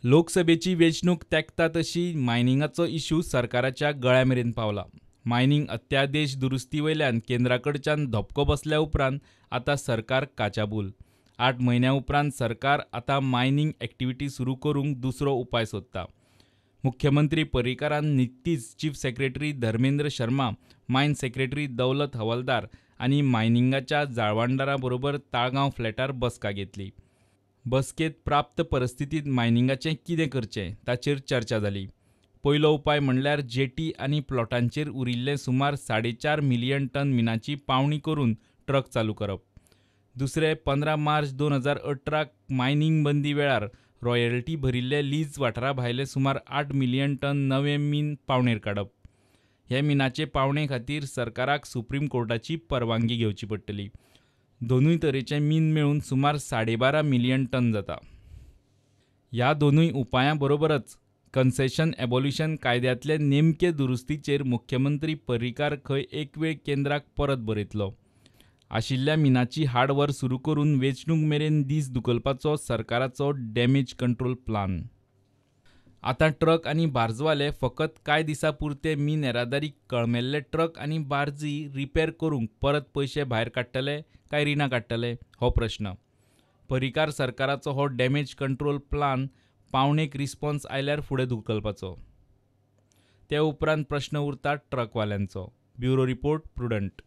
लोकसभेची वेंचणूक तेंकता तशी मायनिंगाचो इश्यू सरकाराच्या गळ्या मेरेन पावला. मायनिंग अत्यादेश दुरुस्ती वयल्यान केंद्रा कडच्यान धपको बसल्या उपरांत आतां सरकार काचाबूल. 8 म्हयन्या उपरांत सरकार आतां मायनिंग एक्टिविटी सुरू करूंक दुसरो उपाय सोदता. मुख्यमंत्री पर्रीकारान निकतीच chief secretary Dharmendra Sharma, mine secretary Daulat Havaldar आनी मायनिंगाच्या जाळवणदारां बरोबर ताळगांव फ्लॅटार बसका घेतली. बसकेंत प्राप्त परिस्थितींत मायनिंगाचें कितें करचें ताचेर चर्चा जाली. पयलो उपाय म्हणल्यार जेटी आनी प्लॉटांचेर उरिल्ले सुमार 4.5 मिलियन टन मिनाची पावणी करून ट्रक चालू करप. दुसरें, 15 मार्च 2018 मायनिंग बंदी वेळार रॉयल्टी भरिल्ले लीज वाठारा भायले सुमार 8 मिलियन टन नवें मीन पावणेर काडप. हे मिनाचे पावणे खातीर सरकाराक सुप्रीम कोर्टाची परवानगी घेवची पडटली. दोनूय तरेचें मीन मेळून सुमार 12.5 मिलियन टन जाता. ह्या दोनूय उपायां बरोबरच कन्सेशन एबोल्युशन कायद्यांतले नेमके दुरुस्तीचेर मुख्यमंत्री पर्रीकार खंय एक वेळ केंद्राक परत बरयतलो. आशिल्ल्या मिनाची हाडव्हर सुरू करून वेंचणूक मेरेन दीस धुकलपाचो सरकाराचो डॅमेज कंट्रोल प्लान. आतां ट्रक आनी बार्जवाले फकत कांय दिसां पुरते मीन येरादारी कळमेल्ले ट्रक आनी बार्जी रिपेर करूंक परत पयशे भायर काडटले काय रिणां काडटले हो प्रश्न. पर्रीकार सरकाराचो हो डॅमेज कंट्रोल प्लान पावणेक रिस्पॉन्स आयल्यार फुडें धुकलपाचो. ते उपरांत प्रश्न उरता ट्रकवाल्यांचो. Bureau report, Prudent.